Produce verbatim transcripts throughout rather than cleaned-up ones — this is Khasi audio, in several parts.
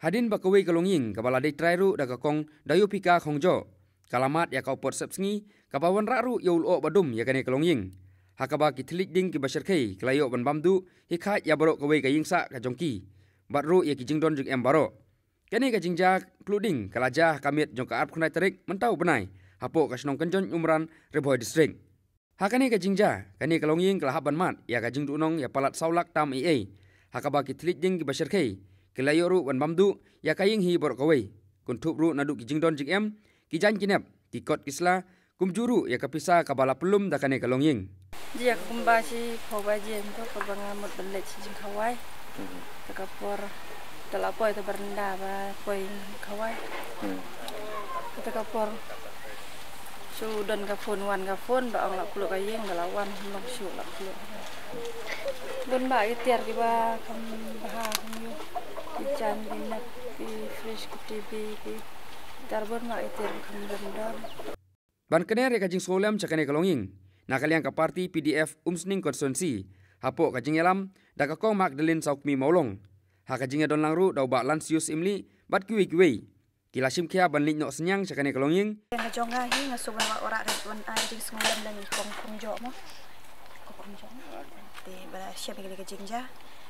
Hadien ba kawei ka longïing kaba la dei trai ruh da ka kong Dayopika Khongjoh ka la mad ïa ka u pot sepsngi, kaba wanrah ruh ïa u lyoh ba dum ïa kane ka longïing, ha kaba ki thylliej ding kiba shyrkhei ki la ïoh ban bam duh hi khaid ïa baroh kawei ka ïingsah ka jong ki, bad ruh ïa ki jingdon jingem baroh. Kane ka jingjia kluding ka la jia ha ka miet jong ka arphew khyndai tarik mynta u bnai, hapoh ka shnong Kynjoin Umran, Ri Bhoi District. Ha kane ka jingjia, kane ka longïing ka la hap ban mad ïa ka jingduhnong ïa palat saw lak tam ei ei, ha kaba ki thylliej ding kiba shyrkhei ki la ïoh ruh ban bam duh ïa ka ïing hi baroh kawei, kynthup ruh naduh ki jingdon jingem, ki jaiñ ki nep, ki kot ki sla, kumjuh ruh ïa ka pisa kaba la pynlum da kane ka longïing. Jia kumba shiphew baje mynta kaba nga mut ban leit sha jingkhawai. Te ka por te la poi te baranda ba poi khawai. Te ka por shu don ka phone, wan ka phone ba ong la khluh ka ïing, ba la wan, long shu la khluh. Don ba ki tiar kiba kham bha kham ïoh, ki jaiñ ki nep, ki fridge, ki T V, ki tiar, bon ba ki tiar kham don don. Ban kner ïa ka jingsngewlem sha kane ka longïing, na ka liang ka party P D F Umsning Constituency, hapoh ka jingïalam da ka kong Magdalene Sawkmie Mawlong, ha ka jingïadon lang ruh da u Bah Lansius Imli bad kiwei kiwei, ki la shim khia ban leit noh synñiang sha kane ka longïing. Ka jong nga hi, nga shu wan wad ora ka wan ai jingsngewlem lang i kong Khongjoh mo. Kong Khongjoh mo. Te ba la shem ïa kane ka jingjia.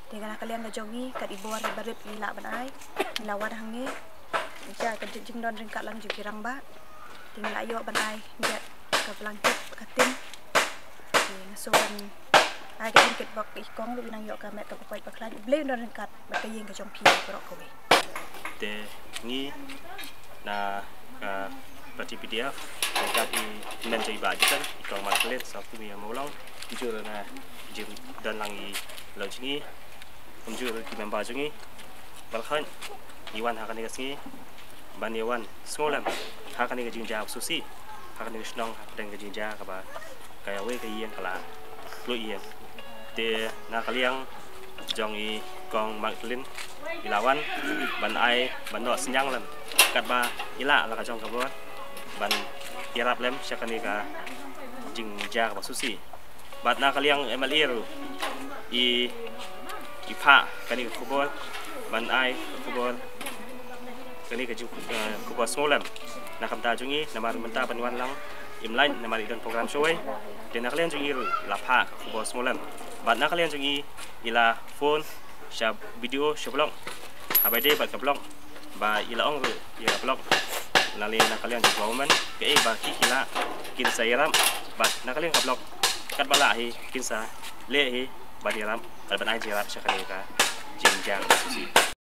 Te na ka liang ka jong ngi, kat i bor i barit i lah ban ai, i la wan hangne. Jia ka jingdon ryngkat lang jong ki rangbah. Te ngi la ïoh ban ai, jia ka blanket, ka tin. Te nga shu wan ai ka blanket bok i kong, ruh i nang ïoh ka met kaba koit ba khlaiñ. Blei un don ryngkat bad ka ïing ka jong phi baroh kawei. Te ngi na ka party P D F, ryngkat i hynmen jong i Bah Jithan, i kong Magdalene Sawkmie Mawlong, kumjuh ruh na jingdon lang i lok jong ngi, kumjuh ruh ki member jong ngi, baroh ngi wan ha kane ka sngi ban ïa wan sngewlem ha kane ka jingjia ba sngewsih ha kane ka shnong, ha kane ka jingjia kaba kawei ka ïing ka la khluh ïing. Te na ka liang jong i kong Magdalene, i la wan ban ai, ban noh synñiang lem katba i lah la ka jong ka bor ban ïarap lem sha kane ka jingjia kaba sngewsih. Bad na ka liang M L A ruh i, i phah kane ka khubor ban ai ka khubor, kane ka jing, eh, khubor sngewlem na ka bynta jong i, namar mynta ban wan lang im lait namar i don program shawei. Te na ka liang jong i ruh la phah ka khubor sngewlem. Bad na ka liang jong i, i la phone sha B D O sha block, haba ïadei bad ka block, ba i la ong ruh ïa ka block, lane na ka liang jong government, kaei ba ki, ki lah kin sa ïarap, bad na ka liang ka block katba lah hi kin sa leh hi ban ïarap, bad ban ai jingïarap sha kane ka jingjia kaba sngewsih.